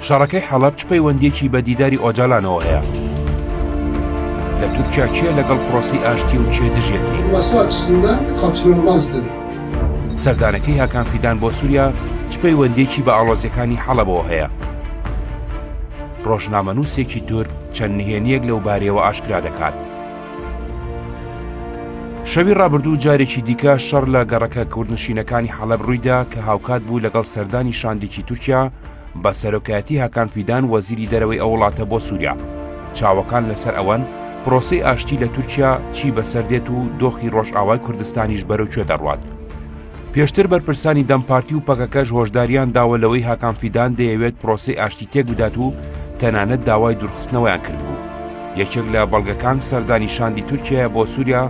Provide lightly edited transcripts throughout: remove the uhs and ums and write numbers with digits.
شەڕەکەی حەڵەب چ پەیوەندییەکی بە دیداری ئۆجالانەوە هەیە؟ لە تورکیا کێ لەگەڵ پرۆسەی ئاشتی و کێ دژیەتی؟ سەردانەکەی هاکان فیدان بۆ سووریا چ پەیوەندییەکی بە ئاڵۆزییەکانی حەڵەبەوە هەیە؟ ڕۆژنامەنووسێکی تورک چەند نهێنییەک لەو بارەیەوە ئاشکرا دەکات. شەوی ڕابردوو جارێکی دیکە شەڕ لە گەڕەکە کوردنشینەکانی حەڵەب ڕوویدا کە هاوکات بوو لەگەڵ سەردانی شاندێکی تورکیا بە سەرۆکایەتی هاکان فیدان وەزیری دەرەوەی ئەو وڵاتە بۆ سووریا. چاوەکان لەسەر ئەوەن پرۆسەی ئاشتی لە تورکیا چی بەسەر دێت و دۆخی ڕۆژئاوای کوردستانیش بەرەو کوێ دەڕوات. پێشتر بەرپرسانی دەم پارتی و پەکەکەش هۆشداریان داوە لەوەی هاکان فیدان دەیەوێت پرۆسەی ئاشتی تێکبدات و تەنانەت داوای دوورخستنەوەیان کردبوو. یەکێک لە بەڵگەکان سەردانی شاندی تورکیایە بۆ سووریا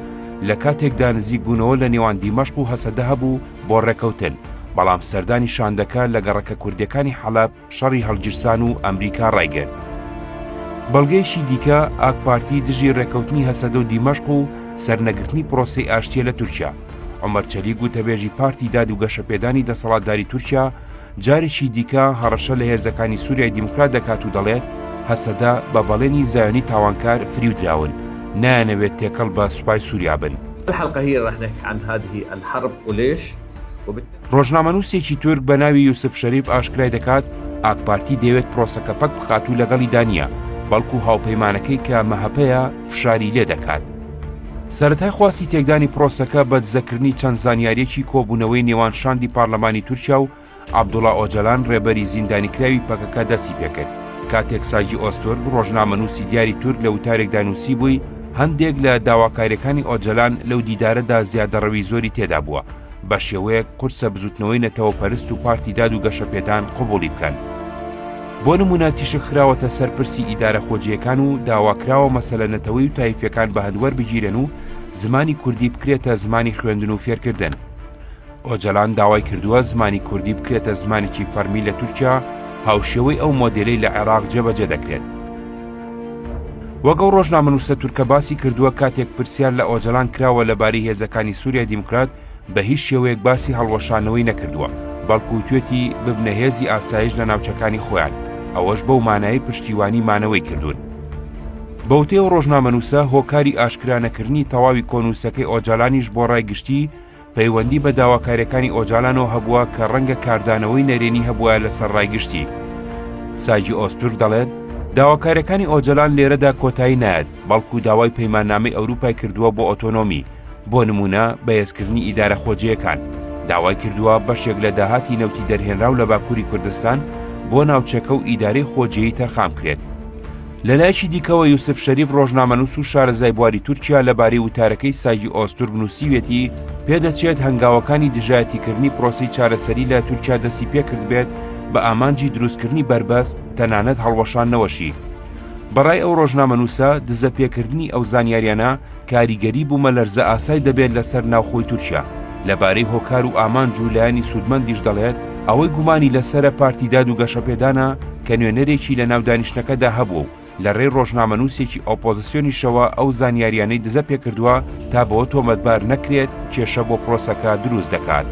لە کاتێکدا نزیکبوونەوە لە نێوان دیمەشق و هەسەدە هەبوو بۆ ڕێکەوتن، بەڵام سەردانی شاندەکە لە گەڕەکە کوردیەکانی حەلەب شەڕی هەڵگیرسان و ئەمریکا ڕایگرت. بەڵگەیەکی دیکە ئاک پارتی دژی ڕێکەوتنی هەسەدە و دیمەشق و سەرنەگرتنی پرۆسەی ئاشتیە لە تورکیا. عومەر چەلیک وتەبێژی پارتی داد و گەشەپێدانی دەسەڵاتداری تورکیا جارێکی دیکە هەڕەشە لە هێزەکانی سووریای دیموکرات دەکات و دەڵێت هەسەدە بە بەڵێنی زایۆنی تاوانکار فریودراون، نایانەوێت تێکەڵ بە سوپای سووریا بن. الحلقة هي راح نحكي عن هذه الحرب وليش ڕۆژنامەنووسێکی تورک بە ناوی یوسف شەریف ئاشکرای دەکات، ئاکپارتی دەیەوێت پرۆسەکە پەک بخات و لەگەڵیدا نییە، بەڵکو هاوپەیمانەکەی کە مەهەپەیە فشاری لێدەکات. سەرەتای خواستی تێکدانی پرۆسەکە بە دزەکردنی چەند زانیارییەکی کۆبوونەوەی نێوان شاندی پارلەمانی تورکیا و عەبدوڵا ئۆجەلان ڕێبەری زیندانیکراوی پەکەکە دەستی پێکرد. کاتێک ساجی ئۆزتورک ڕۆژنامەنووسی دیاری تورک لە وتارێکدا نووسیبووی هەندێک لە داواکارییەکانی ئۆجەلان لەو دیدارەدا زیادەڕەوی زۆری تێدا بووە، بە شێوەیەک قورسە بزوتنەوەی نەتەوەپەرست و پارتی داد و گەشەپێدان قبوڵی بکەن. بۆ نمونە تیشک خراوەتە سەر پرسی ئیدارە خۆجێیەکان و داواکراوە مەسەلە نەتەوەی و تایفیەکان بە هەند وەربگیرێن و زمانی کوردی بکرێتە زمانی خوێندن و فێرکردن. ئۆجەلان داوای کردووە زمانی کوردی بکرێتە زمانێکی فەرمی لە تورکیا هاوشێوەی ئەو مۆدێلەی لە عێراق جێبەجێ دەکرێت. وەک ئەو ڕۆژنامەنووسە تورکە باسی کردووە کاتێک پرسیار لە ئۆجەلان کراوە لەبارەی هێزەکانی سووریای دیموکرات بە هیچ شێوەیەک باسی هەڵوەشانەوەی نەکردووە بەڵکو وتوێتی ببنە هێزی ئاسایش لە ناوچەکانی خۆیان ئەوەش بەو مانایەی پشتیوانی مانەوەی کردوون. بەوتەی ئەو ڕۆژنامەنووسە هۆکاری ئاشکرا نەکردنی تەواوی کۆنووسەکەی ئۆجالانیش بۆ ڕای گشتی پەیوەندی بە داواکاریەکانی ئۆجالانەوە هەبووە کە ڕەنگە کاردانەوەی نەرێنی هەبوایە لەسەر ڕای گشتی. ساجی ئۆزتورک دەڵێت، داواکاریەکانی ئۆجالان لێرەدا کۆتایی نایەت، بەڵکو داوای پەیماننامەی ئەوروپای کردووە بۆ ئۆتۆنۆمی، بۆ نموونە بەهێزکردنی ئیدارە خۆجێیەکان، داوای کردووە بەشێک لە داهاتی نەوتی دەرهێنراو لە باکووری کوردستان بۆ ناوچەکە و ئیدارەی خۆجێیی تەرخانبکرێت. لەلایەکی دیکەوە یوسف شەریف ڕۆژنامەنووس و شارەزای بواری تورکیا لەبارەی وتارەکەی ساگی ئۆزتورک نووسیویەتی، پێدەچێت هەنگاوەکانی دژایەتیکردنی پرۆسەی چارەسەری لە تورکیا دەستی پێکردبێت بە ئامانجی دروستکردنی بەربەست تەنانەت هەڵوەشاندنەوەشی. بەڕای ئەو ڕۆژنامەنووسە، دزەپێکردنی ئەو زانیاریانە کاریگەری بوومەلەرزە ئاسای دەبێت لەسەر ناوخۆی تورکیا. لەبارەی هۆکار و ئامانج و لایەنی سوودمەندیش دەڵێت، ئەوەی گومانی لەسەرە پارتی داد و گەشەپێدانە کە نوێنەرێکی لەناو دانیشتنەکەدا هەبووە و لە رێی رۆژنامەنووسێکی ئۆپۆزسیۆنیشەوە ئەو زانیاریانەی دزە پێکردووە تا بەوە تۆمەتبار نەکرێت کێشە بۆ پرۆسەکە دروست دەکات.